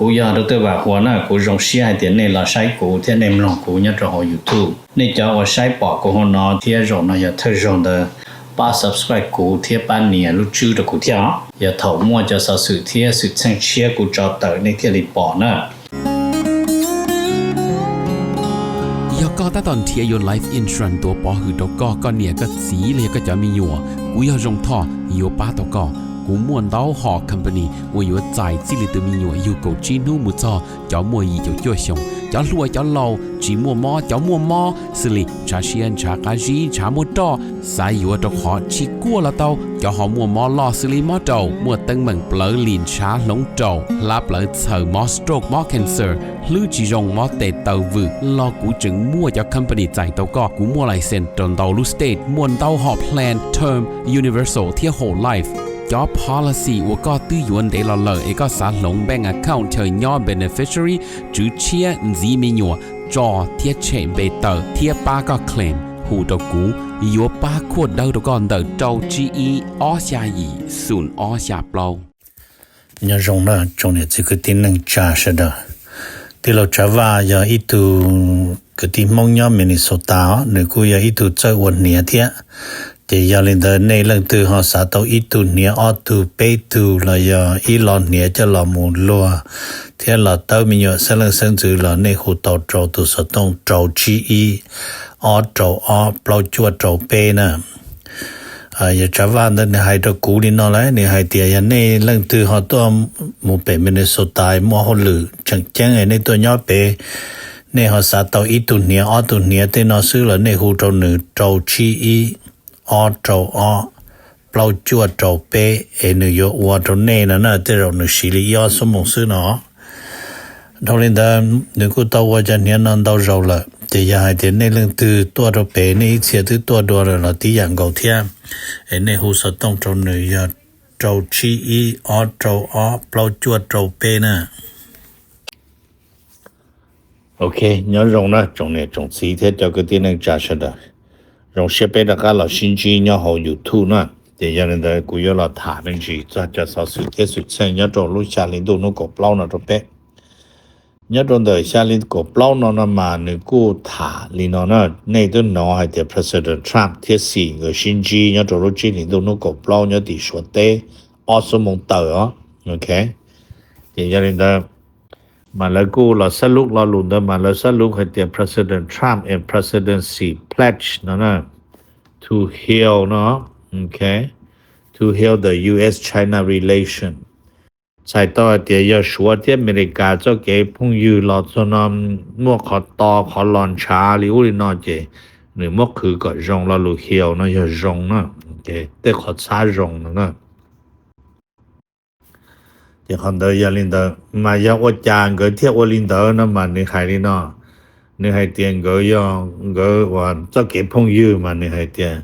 Kuv yog Dr. Vam Huas na, kuv zoo siab hais tias nej los saib kuv thiab nej mloog kuv nyob rau hauv YouTube. Nej cov uas saib pom kuv hauv no thiab zaum no yog thawj zaug ntawd, pab subscribe kuv thiab pab nias lub tswb rau kuv thiab os. Yog thaum muaj cov xov xwm thiab xwm txheej tshiab kuv tso tawm nej thiaj li pom na. Yog koj tab tom nrhiav yuav life insurance tuav pov hwm rau koj, koj niam koj txiv los yog koj cov me nyuam, kuv yog Zoo Thoj yuav pab tau koj. Kuv muaj ntau hom company uas yuav txais txij li tus me nyuam yug kaum tsib hnub mus txog cov muaj yim caum cuaj xyoos, cov hluas cov laus, tsis muaj mob cov muaj mob, xws li ntshav siab ntshav qab zib ntshav muaj roj, xav yuav rau qhov tsis kuaj los tau, cov ho muaj mob loj xws li mob raum, muaj teeb meem plawv lim ntshav hloov raum, hlab plawv txhaws, mob stroke mob cancer, hlwb tsis zoo mob tes taw vwm los kuv tseem muaj cov company txais tau koj. Kuv muaj license rau ntau lub state, muaj ntau hom plan term, universal thiab whole life. Cov policy uas koj twb yuav ntev los lawm es koj xav hloov bank account chaw nyob beneficiary, tswv tshiab, ntxiv me nyuam, tso thiab tshem npe tawm thiab pab koj claim, hu rau kuv, yuav pab khuaj dawb rau koj ntawm rau tsib ib ob xya yim xoom ob xya plaub. Nyob zoo na tsoom niam txiv kwv tij neej tsa sawv daws. Tij laug Tsav Vaj yog ib tug kwv tij Hmoob nyob Minnesota os, nws kuj yog ib tug txawj ua hniav thiab. Ces yog li ntawd nej leej twg ho xav tau ib tug hniav ob tug peb tug los yog ib lo hniav coj los mus luag thiab los tawb me nyuam xeeb leej xeeb ntxwv los nej hu tau rau tus xov tooj rau tsib ib ob rau ob plaub cuaj rau peb na. Yog Tsav Vaj ntawd nws hais rau kuv li no lawm, nws hais tias yog nej leej twg ho tuaj mus pem Minnesota muaj hauj lwm tseem ceeb nej tuaj nyob pem, nej ho xav tau ib tug hniav ob tug hniav tej no xwb los nej hu rau nws rau tsib ib ob rau ob plaub cuaj rau peb es nws yuav ua rau nej no na, tej zaum nws siv li ib ob xuab moos xwb no. Dhau li ntawd nws kuj tau ua cov hniav no ntau zaus lawm, ces yog hais tias nej leej twg tuaj rau pem nej ib txhia twb tuaj dua lawm los tib yam nkaus thiab, es nej hu xov tooj rau nws yog rau tsib ib ob rau ob plaub cuaj rau peb na. Ok, nyob zoo na tsoom niam tsoom txiv thiab cov kwv tij neej tsa sawv daws. Zoo siab peb rov qab los sib ntsib nyob hauv YouTube na. Ces yog li ntawd kuv yuav los tham me ntsis txog cov xov xwm thiab xwm txheej nyob rau lub xya hli ntuj hnub kaum plaub no rau peb. Nyob rau ntawm xya hli kaum plaub no no mas nws kuj tham li no na, nej twb hnov hais tias President Trump thiab Xi nkawd sib ntsib nyob rau lub tsib hlis ntuj hnub kaum plaub nyob tim Suav teb ob xuab moos tawm os. Ok, ces yog li ntawd mas lawv kuj los xab lub lo lus ntawd mas lawv xab lub hais tias President Trump and President Xi pledge no na, to heal no, ok, to heal the U S China relation. Txhais tau hais tias yog Suav thiab Amelikas txoj kev phooj ywg los txog no muaj qhov to qhov los ntshav li ub li no ces nws muab qhwv kom zoo lo lus heal no yog zoo na, tej qhov txhab zoo no na. Ces qhov ntawd yog li ntawd mas yog ua cas nkawd thiaj ua li ntawd no mas nws hais li no, nws hais tias nkawd yog nkawd uas txoj kev phooj ywg mas nws hais tias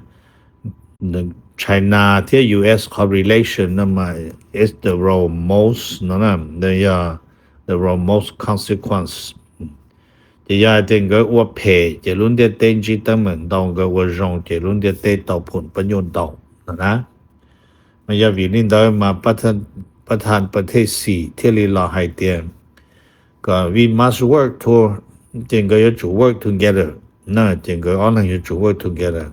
China thiab U S qhov relation no mas is the role most no, yog the role most consequence. Ces yog hais tias nkawd ua phem ces lub ntiaj teb ntsib teeb meem ntau, nkawd ua zoo ces lub ntiaj teb tau phom pab nyuj ntau no na. Mas yog vim li ntawd mas pab thaj pab thej Xi thiaj li los hais tias kom we must work to, ces nkawd yuav tsum work together na, ces nkawd ob leeg yuav tsum work together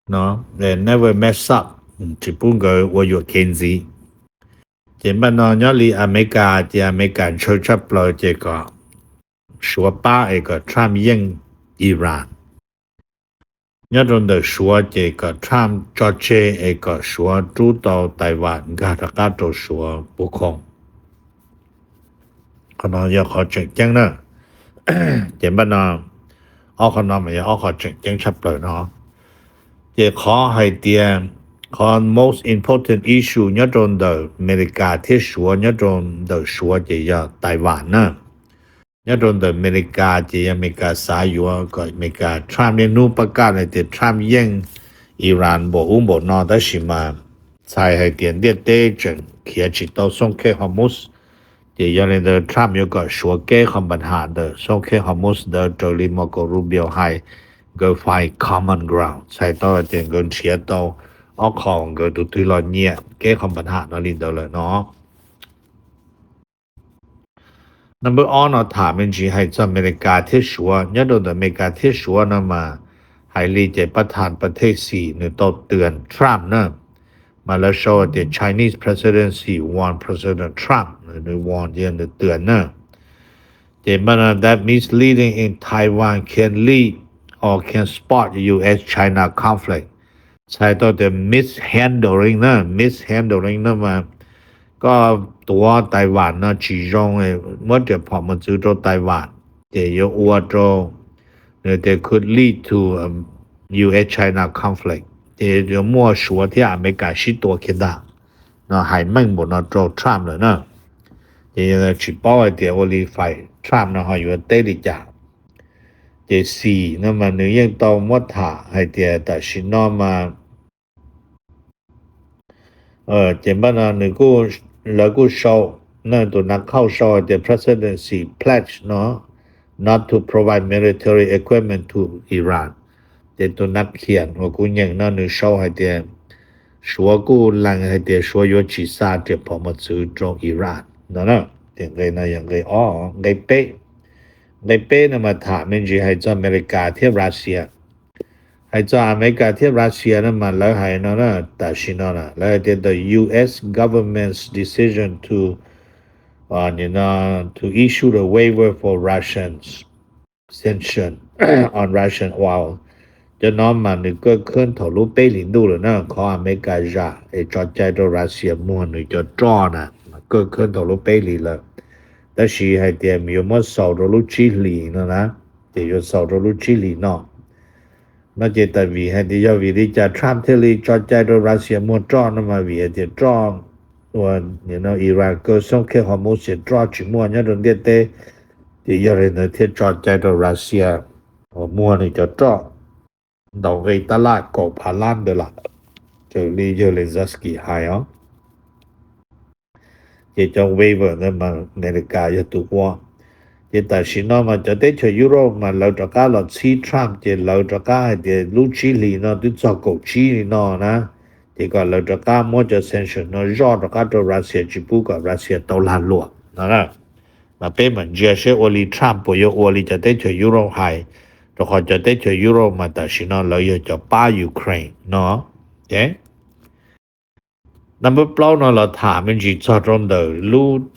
no, never mess up, tsis pub nkawd ua yuam kev ntxiv. Ces npaj no nyob li Amelikas ces Amelikas ntshaw tshaj plaws ces kom Suav pab es kom Trump yeej Iran. Nyob rau ntawm Suav ces kom Trump tso tseg es kom Suav rub tau Taiwan nkag rov qab rau Suav puv khoom. Qhov no yog qhov tseem ceeb na. Ces npaj no ob qhov no mas yog ob qhov tseem ceeb tshaj plaws no. Ces qhov hais tias qhov most important issue nyob rau ntawm Amelikas thiab Suav, nyob rau ntawm Suav ces yog Taiwan na. Nyob rau ntawm Amelikas ces yog Amelikas xav yuav kom Amelikas Trump niaj hnub pab kaj hais tias Trump yeej Iran npaum ub npaum no, tab sis mas txhais hais tias ntiaj teb tseem khiav tsis tau xoob kheb Hormuz. Ces yog li ntawd Trump yuav kom Suav keb qhov npa ham ntawm xoob kheb Hormuz ntawd raws li Marco Rubio hais, nkawd find common ground, txhais tau hais tias nkawd nrhiav tau ob qho nkawd tus twg los nyiam keb qhov npa ham no li ntawd lawm no. Number ob no tham me ntsis hais txog Amelikas thiab Suav. Nyob rau ntawm Amelikas thiab Suav no mas hais li ces pab thas pas thej xim nws tau twm Trump na, mas lawv sau tias Chinese presidency warn President Trump, nws warn ces nws twm na. Ces mas that misleading in Taiwan can lead or can spark U S China conflict. Txhais tau tias mishandling na, mishandling no mas koj tuav Taiwan no tsis zoo, muab riam phom mos txwv rau Taiwan, ces yuav ua rau, nws tias could lead to U S China conflict, ces yuav muaj Suav thiab Amelikas sib tua kiag ntag. No hais meej npaum no rau Trump lawm na. Ces tsis paub hais tias ua li fais Trump no ho yuav teb li cas. Ces xim no mas nws yeej tau muab tham hais tias tam sim no mas ces npaj no nws kuj, lawv kuj sau, tus nav khauj sau hais tias presidency pledge no not to provide military equipment to Iran. Ces tus nav khiam uas kuv nyeem no nws sau hais tias Suav kuj lees hais tias Suav yuav tsis xa riam phom mos txwv rau Iran no na. Ces nqe no yog nqe ob, nqe peb. Nqe peb no mas tham me ntsis hais txog Amelikas thiab Russia. Hais txog Amelikas thiab Russia no mas lawv hais no na, tam sim no na lawv hais tias the U S government's decision to to issue the waiver for Russians sanction on Russian oil. Cov no mas nws kaj khab thaum lub peb hlis ntuj lawm na, qhov Amelikas zam es tso cai rau Russia muag nws cov roj na, kaj khab thaum lub peb hlis lawm. Tab sis hais tias yuav muab xaus rau lub tsib hlis no na, ces yuav xaus rau lub tsib hlis no. No ces tam vim hais tias yog vim li cas Trump thiaj li tso cai rau Russia muag roj no mas vim hais tias roj uas Iran kaj xoob khej Hormuz ces roj tsis muaj nyob rau ntiaj teb, ces yog li ntawd thiaj tso cai rau Russia uas muag nws cov roj ntau nqe tab laj kaum phav lab ntawd lawm, raws li yawg Zelensky hais os. Ces cov waiver ntawd mas Amelikas yog tus ua. Ces tam sim no mas cov teb chaws Europe mas lawv rov qab los txhib Trump, ces lawv rov qab hais tias lub tsib hlis no twb txog kaum tsib li no na, ces kom lawv rov qab muab cov sanction no zoj rov qab rau Russia, tsis pub kom Russia tau lag luam no. Mas peb mam ntsia seb ua li Trump puas yuav ua li cov teb chaws Europe hais, rau qhov cov teb chaws Europe mas tam sim no lawv yog cov pab Ukraine no. Number plaub no los tham me ntsis txog rau ntawm lub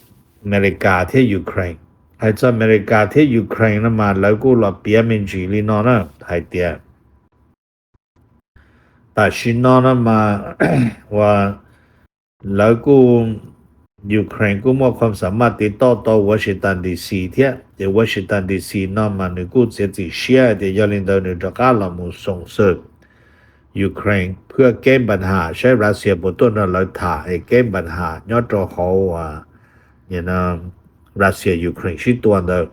Amelikas thiab Ukraine. Hais txog Amelikas thiab Ukraine no mas lawv kuj los piav me ntsis li no na, hais tias tam sim no no mas uas lawv kuj, Ukraine kuj muaj khuam xa maj tiv tauj tau Washington D C thiab, ces Washington D C no mas nws kuj txiav txim siab tias yog li ntawd nws rov qab los mus xoom xwm Ukraine phwj keb npas has saib Russia puas tuaj nrog lawv tham es keb npas has nyob rau hauv Russia Ukraine sib tua ntawd.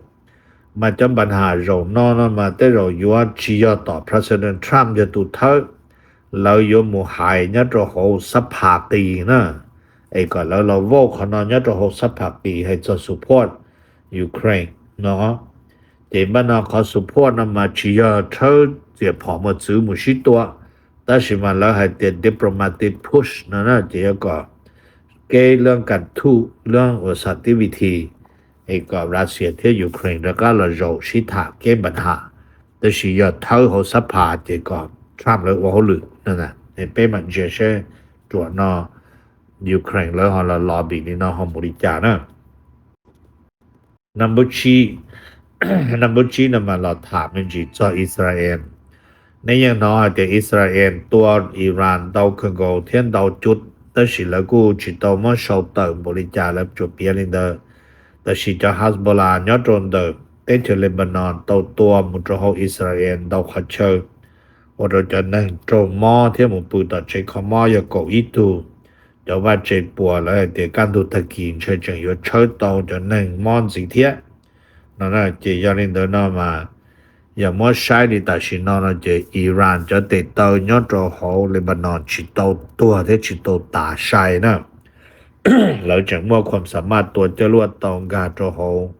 Mas cov npas has zaum no no mas tej zaum yuav tsis yog tom President Trump yog tus thawb, lawv yuav mus hais nyob rau hauv xab phas qis na, es kom lawv los vote qhov no nyob rau hauv xab phas qis hais txog support Ukraine no. Ces npaj no qhov support no mas tsis yog tshawb riam phom mos txwv mus sib tua, tab sis mas lawv hais tias diplomatic push no na, ces yuav kom keb lab kas thuj lab uas activity es kom Russia thiab Ukraine rov qab los zaum sib tham keb npas has, tab sis yog thawb hauv xab phas ces kom Trump lawv ua hauj lwm. Peb mam ntsia seb ruam no Ukraine lawv ho los lobby li no ho mus li cas na. Number tsib no mas los tham me ntsis txog Israel. Nej yeej hnov hais tias Israel tua Iran ntau kawg nkaus thiab ntau cuj, tab sis lawv kuj tsis tau muab sau tawm npaum li cas, lawv tsuas piav li ntawd. Tab sis cov Hezbollah nyob rau ntawm teb chaws Lebanon tau tua mus rau hauv Israel ntau qhov chaw, ua rau cov neeg raug mob thiab mus pw tom tsev kho mob yog kaum ib tug. Cov vaj tse puas lawv hais tias kaj ntug tag kis ntshe tseem yuav tshawb tau cov neeg mob ntxiv thiab no. Ces yog li ntawd no mas yog muab saib li tam sim no no ces Iran cov tes taw nyob rau hauv Lebanon tsis tau tuag thiab tsis tau tas sai na. Lawv tseem muaj khuam xa maj tua coj luaj tau nkag rau hauv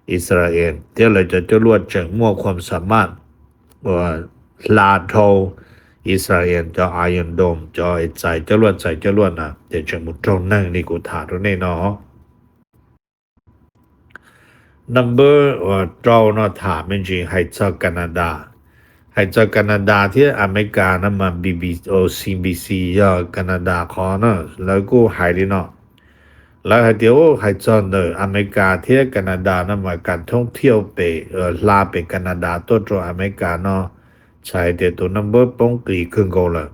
Israel thiab lawv cov coj luaj tseem muaj khuam xa maj uas hla dhau Israel cov Iron Dome cov txais coj luaj txais coj luaj na, ces tseem mus raug neeg li kuv tham rau nej no. Number uas rau no tham me ntsis hais txog Canada. Hais txog Canada thiab Amelikas no mas B B C, C B C yog Canada qhov na, lawv kuj hais li no. Lawv hais tias, hais txog ntawm Amelikas thiab Canada no mas kas thoob thiaj pem, hla pem Canada tuaj rau Amelikas no, txhais hais tias tus number poob qis kawg nkaus lawm.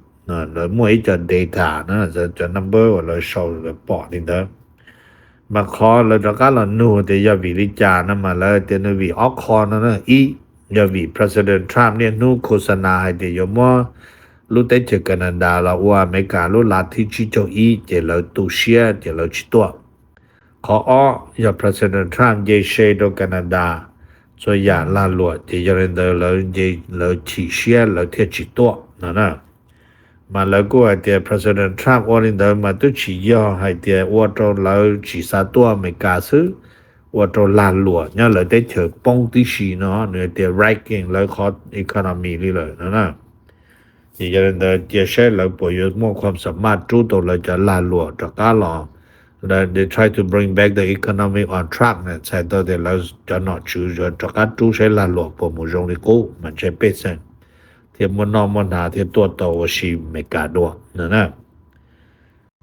Lawv muaj ib co data na, cov number uas lawv sau lawv pom li ntawd. Mas qhov lawv rov qab los nug tias yog vim li cas no mas lawv tias nws vim ob qho no na. Ib, yog vim President Trump niaj hnub khos xa nas hais tias yuav muab lub teb chaws Canada los ua Amelikas lub lav thib tsib caug ib ces lawv tu siab ces lawv tsis tuaj. Qhov ob, yog President Trump nce se rau Canada txhua yam lag luam ces yog li ntawd lawv nce, lawv chim siab lawv thiaj tsis tuaj no na. Mas lawv kuj hais tias President Trump ua li ntawd mas twb tsis yog hais tias ua rau lawv tsis xav tuaj Amelikas xwb, ua rau lag luam nyob lawv teb chaws poob tib si no, nws hais tias wrecking lawv qhov economy li lawm no na. Ces yog li ntawd cia saib lawv puas yuav muaj khuam xa maj rub tau lawv cov lag luam rov qab los. They try to bring back the economy on track na, txhais tau tias lawv cov nom tswv yuav rov qab rub saib lag luam puas mus zoo li qub mas ntshe pej xeem thiaj muaj noj muaj hnav thiaj tuaj tau ua si Amelikas dua no na.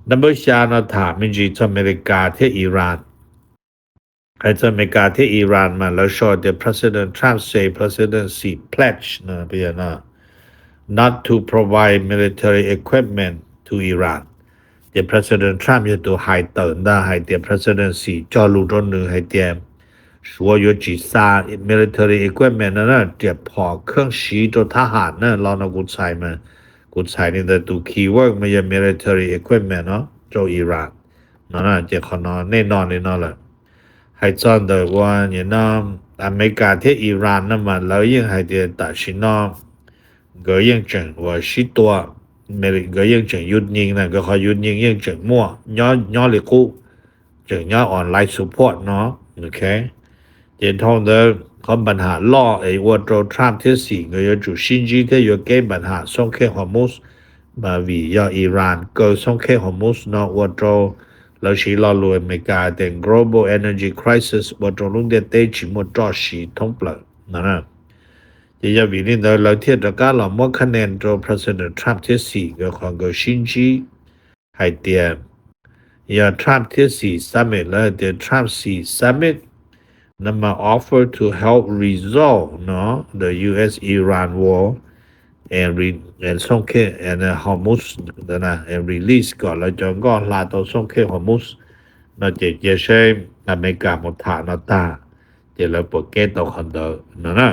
Number xya no tham me ntsis txog Amelikas thiab Iran. Hais txog Amelikas thiab Iran mas lawv sau tias President Trump say President Xi pledge no, not to provide military equipment to Iran. Ces President Trump yog tus hais tawm ntag hais tias President Xi cog lus rau nws hais tias Suav yuav tsis xa military equipment no na, riam phom kheeb siv rau thab ham na, lo no kuv txhais mas, kuv txhais li ntawd tus keyword mas yog military equipment no rau Iran no na. Ces qhov no nej no li no lawm. Hais txog ntawm ua nim no Amelikas thiab Iran no mas lawv yeej hais tias tam sim no nkawd yeej tseem ua sib tua, nkawd yeej tseem yug nyeej na, nkawd qhov yug nyeej yeej tseem muaj nyob li qub, tseem nyob online support no. Ces dhau ntawd qhov npa ham loj es ua rau Trump thiab Xi nkawd yuav tsum sib ntsib thiab yuav keb npa ham xoob khej Hormuz, mas vim yog Iran kaw xoob khej Hormuz no ua rau lawv siv lo lus Amelikas tias global energy crisis, ua rau lub ntiaj teb tsis muaj roj siv thoob plaws no. Ces yog vim li ntawd lawv thiaj rov qab los muab khab nees rau President Trump thiab Xi nkawd qhov nkawd sib ntsib hais tias yog Trump thiab Xi summit, lawv hais tias Trump Xi summit no mas offer to help resolve no the U S Iran war and xoob khej and Hormuz ntawd na, and release kom lawv cov nkoj hla tau xoob khej Hormuz no. Ces cia saib Amelikas mus tham no tag ces lawv puas keb tau qhov ntawd no na.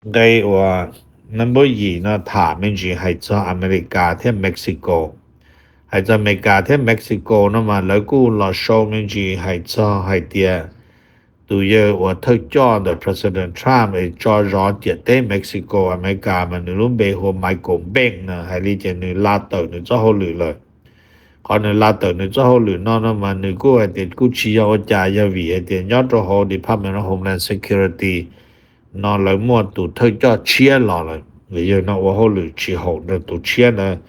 Nqe uas number yim no tham me ntsis hais txog Amelikas thiab Mexico. Hais txog Amelikas thiab Mexico no mas lawv kuj los sau me ntsis hais txog hais tias tus yawg uas thawj coj ntawm President Trump es tso zov ciam teb Mexico Amelikas mas nws lub npe hu ua Michael Benn na, hais li ces nws la tawm nws txoj hauj lwm lawm. Qhov nws la tawm nws txoj hauj lwm no no mas nws kuj hais tias kuj tsis yog ua cas, yog vim hais tias nyob rau hauv Department of Homeland Security no lawv muaj tus thawj coj tshiab los lawm, yawg no ua hauj lwm tsis haum nrog tus tshiab ntawd,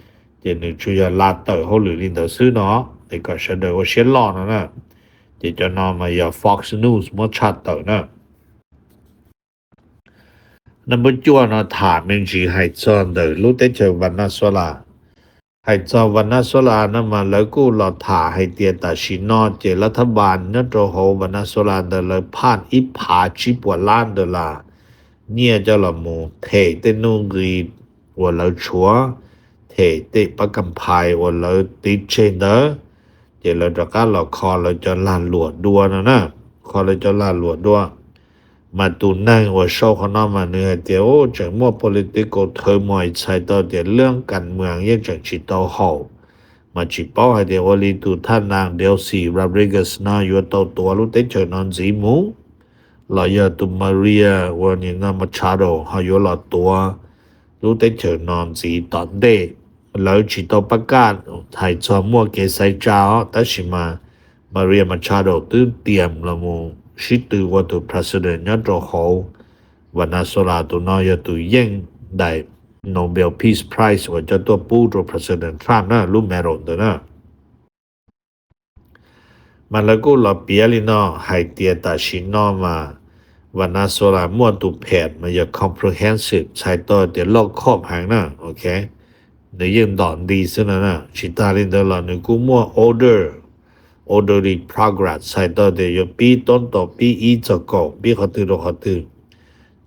ces nws tsuas yog la tawm hauj lwm li ntawd xwb no, es kom sawv daws ua siab loj no na. Ces cov no mas yog Fox News muab tshaj tawm na. Number cuaj no tham me ntsis hais txog ntawm lub teb chaws Venezuela. Hais txog Venezuela no mas lawv kuj los tham hais tias tam sim no ces lab thab npas nyob rau hauv Venezuela ntawd lawv phaj ib phav tsib puas lab dollar nyiaj coj los mus them tej nuj nqi uas lawv tshuav, them tej pab kam phais uas lawv tiv tseg ntawd, ces lawv rov qab los kho lawv cov lag luam dua no na, kho lawv cov lag luam dua. Mas tus neeg uas sau qhov no mas nws hais tias tseem muaj political turmoil, txhais tau tias lub kas moos yeej tseem tsis tau haum, mas tsis paub hais tias ua li tus thaj nas Delcy Rodriguez no yuav tau tuav lub teb chaws no ntxiv mus, los yog tus Maria uas nim no Machado ho yuav los tuav lub teb chaws no ntxiv tom ntej. Lawv tsis tau pab kaj hais txog muaj kev xaiv tsa os, tab sis mas Maria Machado twb tias los mus sib tw ua tus president nyob rau hauv Venezuela. Tus no yog tus yeej daim Nobel Peace Prize uas coj tuaj pub rau President Trump na, lub medal ntawd na. Mas lawv kuj los piav li no hais tias tam sim no mas Venezuela muaj tus phem mas yog comprehensive, txhais tau tias loj khoj heev na, ok. Nws yeej ntom nti xwb no na. Tsis tas li ntawd los nws kuj muaj order, orderly progress, txhais tau tias yuav pib tob tos pib ib txog kaum, pib qhov twg rau qhov twg.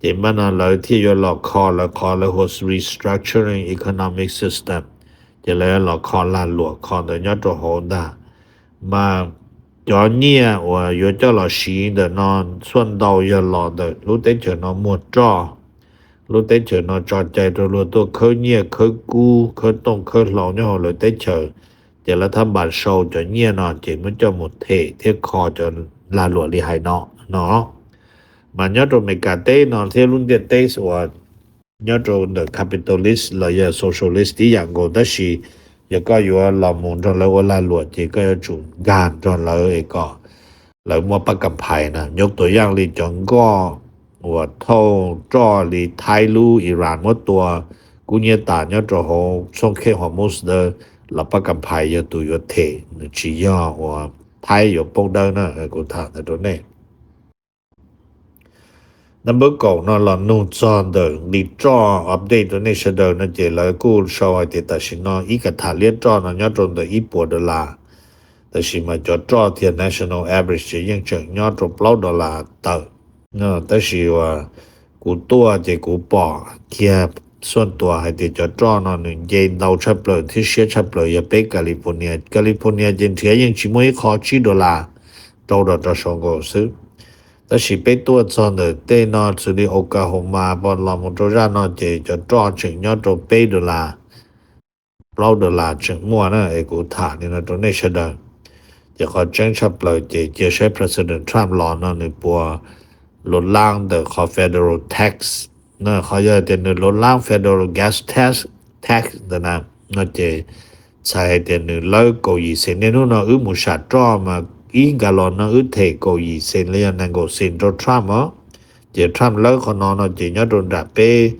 Ces mas no lawv thiaj yuav los kho lawv qhov lawv hu restructuring economic system. Ces lawv yuav los kho lag luam kho ntawd nyob rau hauv ntag. Mas cov nyiaj uas yuav coj los siv ntawm no txhua ntau yog los ntawm lub teb chaws no muag roj. Lub teb chaws no tso cai rau luag tuaj khawb nyiaj khawb kub khawb tooj khawb hlau nyob hauv lawv teb chaws. Ces lawv thab npas sau cov nyiaj no ces muab coj mus them thiab kho cov lag luam li hais no no. Mas nyob rau Amelikas teb no thiab lub ntiaj teb uas nyob rau ntawm capitalist los yog socialist tib yam nkaus, tab sis yog koj yuav los mus nrog lawv ua lag luam ces koj yuav tsum nkag nrog lawv es kom lawv muaj pab kam phais na. Nyuj tus yaj li cov nkoj uas thauj roj li Thaib lub Iran muab tua kub nyiab tas nyob rau hauv txhooj khej Hormuz ntawd los pab kam phais yog tus yuav them, nws tsis yog uas Thaib yuav poob dawb na. Kuv tham ntawd rau nej. Number kaum no los nug txog ntawm nqi roj update rau nej sawv daws no ces lawv kuj sau hais tias tam sim no ib ka tham liab roj no nyob rau ntawm ib puas dollar. Tab sis mas cov roj tiag national average ces yeej tseem nyob rau plaub dollar tawm. Tab sis uas kuv tuaj ces kuv pom kiag xuaj tuas hais tias cov roj no nws nce ntau tshaj plaws thiab siab tshaj plaws yog peb California. California ces nrhiav yeej tsis muaj ib qho tsib dollar, rau rau rau saum nkaus xwb. Tab sis peb tuaj txog ntawm tej no xws li Oklahoma pom los mus rau zaj no ces cov roj tseem nyob rau peb dollar, plaub dollar tseem muaj na. Es kuv tham li no rau nej sawv daws. Ces qhov tseeb tshaj plaws ces cia saib President Trump los no nws puas luv lab ntawm qhov federal tax na. Qhov yog tias nws luv lab federal gas tax, tax ntawd na, no ces txhais hais tias nws lawb kaum yim xees. Niaj hnub no wb mus sam roj mas ib nkas los no wb them kaum yim xees los yog nees nkaum xees rau Trump os. Ces Trump lawb qhov no no ces nyob rau nram peb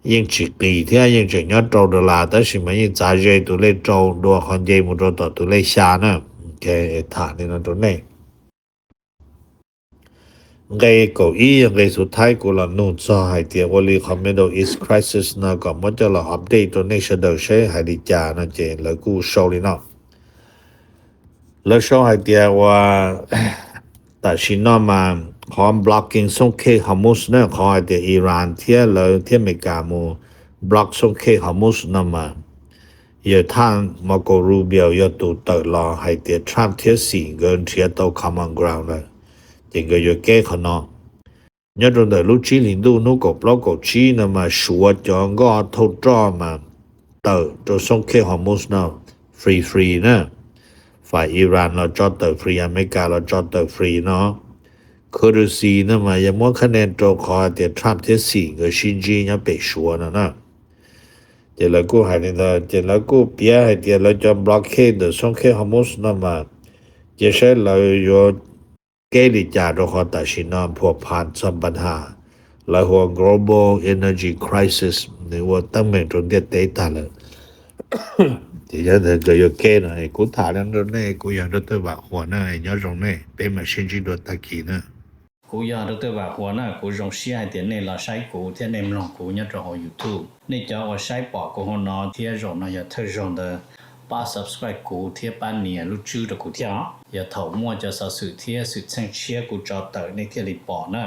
yeej tsis qis thiab, yeej tseem nyob rau dollar, tab sis mas yeej txav ze tus lej rau dua qhov nce mus rau tom tus lej xya na. Tham li no rau nej. Nqe kaum ib yog nqe xub thawj kuv los nug txog hais tias ua li qhov Middle East crisis no kom muab coj los update rau nej sawv daws saib hais li cas no ces lawv kuj sau li no. Lawv sau hais tias uas tam sim no mas qhov blocking xoob khej Hormuz na, qhov hais tias Iran thiab lawv thiab Amelikas mus block xoob khej Hormuz no mas yawg thaj Marco Rubio yog tus tawm los hais tias Trump thiab Xi nkawd nrhiav tau common ground lawm, ces nkawd yuav keb qhov no. Nyob rau ntawm lub tsib hlis ntuj hnub kaum plaub kaum tsib no mas Suav cov nkoj thauj roj mas tawm rau xoob khej Hormuz no free free na. Fam Iran los tso tawm free, Amelikas los tso tawm free no. Courtesy no mas yog muab khab ne rau qhov tias Trump thiab Xi nkawd sib ntsib nyob pem Suav no na. Ces lawv kuj hais li ntawd, ces lawv kuj piav hais tias lawv cov blockade ntawm xoob khej Hormuz no mas cia saib lawv yuav keb li cas rau qhov tam sim no phuam phas txog npa nhas lawv hu ua global energy crisis, nws ua teeb meem rau ntiaj teb tag lawm. Ces yog ntawd nkawd yuav keb no, kuv tham li rau nej, kuv yog Doctor Vam Huas na, nyob zoo nej, peb mam sib ntsib dua tag kis na. Kuv yog Doctor Vam Huas na, kuv zoo siab hais tias nej los saib kuv thiab nej mloog kuv nyob rau hauv YouTube. Nej cov uas saib pom kuv hauv no thiab zaum no yog thawj zaug ntawd, pab subscribe kuv thiab pab nias lub tswb rau kuv thiab os. Yog thaum muaj cov xov xwm thiab xwm txheej tshiab kuv tso tawm nej thiaj li pom na.